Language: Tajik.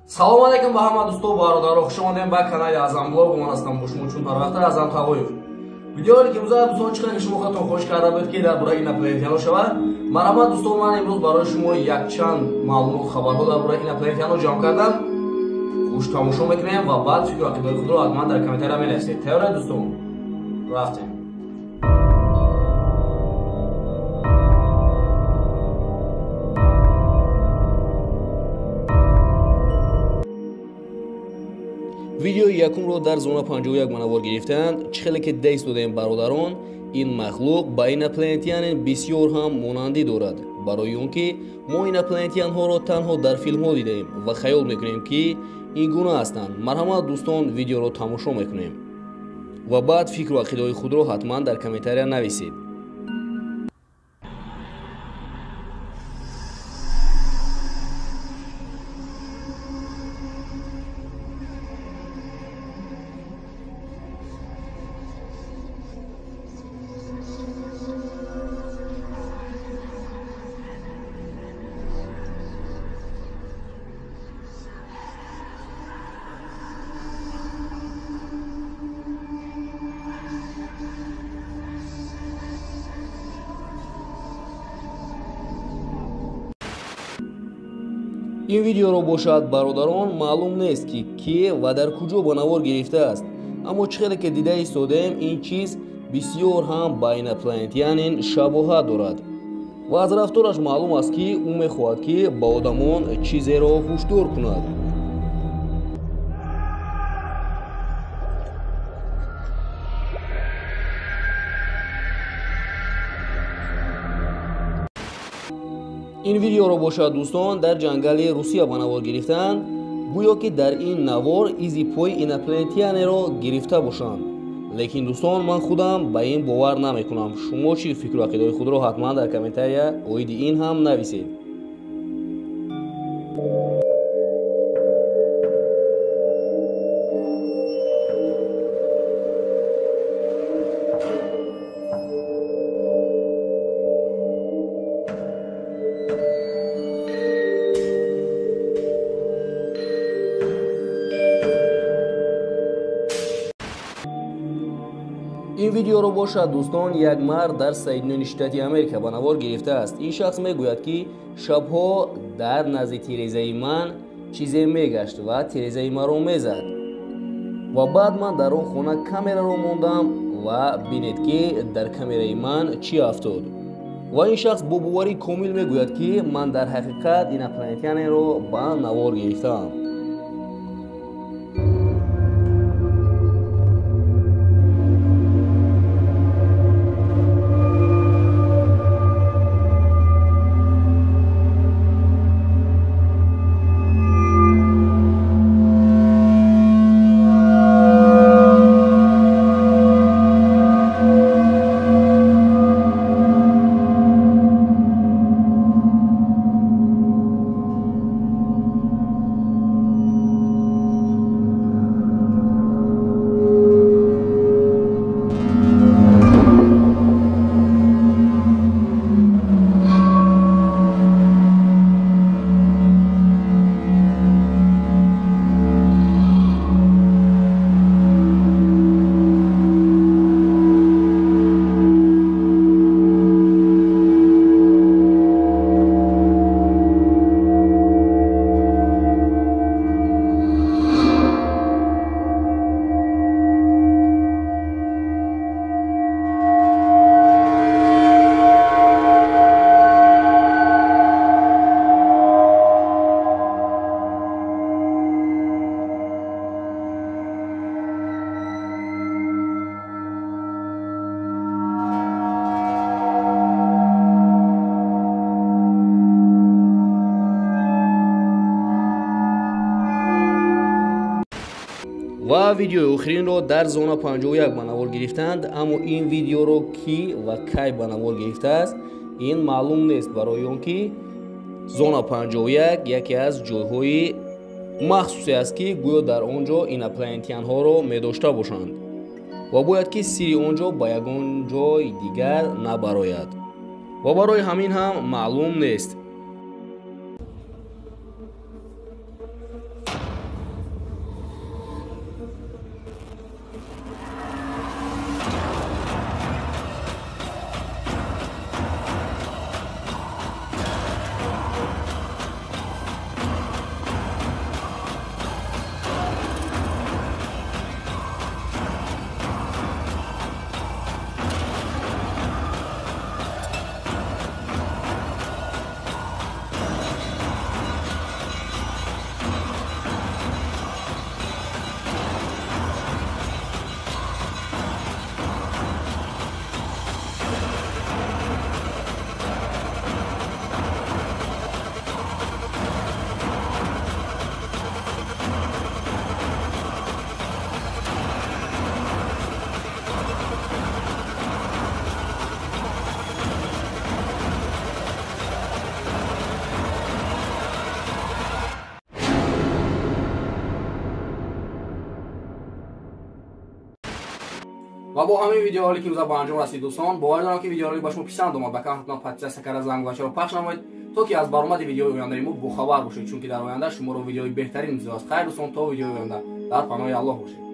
Салом алейкум ба ҳама дӯсто бародаро, хуш омадем ба канали Азам Блог. Ман ҳастам бо шумо чун ҳар вақт Азам Тағоев. Видеое ки имрӯз дӯстон чӣ қадар шумо худатон хоҳиш карда буд ки дар бораи инопланетяно шавад. Марҳамат дӯстон, ман имрӯз барои шумо якчанд маълумот, хабарҳо дар бораи инопланетяно ҷамъ кардам. Гӯш тамошо мекунем ва баъд фикру ақидаи худро ҳатман дар комментария менависед. Тайёред дӯстон? Рафтем. Видеои якумро дар зона 51 ба навор гирифтаанд. Чӣ хеле ки дест додем бародарон, ин махлуқ ба инопланетянин бисёр ҳам монандӣ дорад, барои он ки мо инопланетянҳоро танҳо дар филмҳо дидаем ва хаёл мекунем ки ин гуна ҳастанд. Марҳамат дӯстон, видеоро тамошо мекунем ва баъд фикру ақидаҳои худро ҳатман дар комментария нависед. Ин видеоро бошад бародарон, маълум нест ки ке ва дар куҷо ба навор гирифтааст, аммо чӣ хеле ки дида истодаем, ин чиз бисёр ҳам ба инопланетянин шабоҳат дорад ва аз рафтораш маълум аст ки ӯ мехоҳад ки ба одамон чизеро ҳушдор кунад. Ин видеоро бошад дӯстон, дар ҷангали Русия ба навор гирифтаанд. Гӯё ки дар ин навор изи пои инопланетянеро гирифта бошанд. Лекин дӯстон, ман худам ба ин бовар намекунам. Шумо чӣ фикру ақидаҳои худро ҳатман дар комментария оиди ин ҳам нависед. Ин видеоро бошад дӯстон, як мард дар Соединённые Штаты Америка ба навор гирифтааст. Ин шахс мегӯяд ки шабҳо дар назди тирезаи ман чизе мегашт ва тирезаи маро мезад. Ва баъд ман дар он хона камераро мондам ва бинед ки дар камераи ман чӣ афтод. Ва ин шахс бо боварӣ комил мегӯяд ки ман дар ҳақиқат инопланетянеро ба навор гирифтаам. Ва видеои охиринро дар зона 51 ба навор гирифтаанд, аммо ин видеоро кӣ ва кай ба навор гирифтааст, ин маълум нест, барои он ки зона 51 яке аз ҷойҳои махсусе аст ки гӯё дар он ҷо инопланетянҳоро медошта бошанд ва бояд ки сири он ҷо ба ягон ҷой дигар набарояд ва барои ҳамин ҳам маълум нест. Ва бо ҳамин видеоролики имрӯза ба анҷом расид, дӯстон. Бовар дорам, ки видеоролик ба шумо писанд омад. Ба канал ҳатман подписаться карда, зангбачаро пахш намоед, то ки аз баромади видеои ояндаи мо бохабар бошед, чунки дар оянда шуморо видеои беҳтарин интизор аст. Хайр, дӯстон, то видеои оянда дар паноҳи Аллоҳ бошед.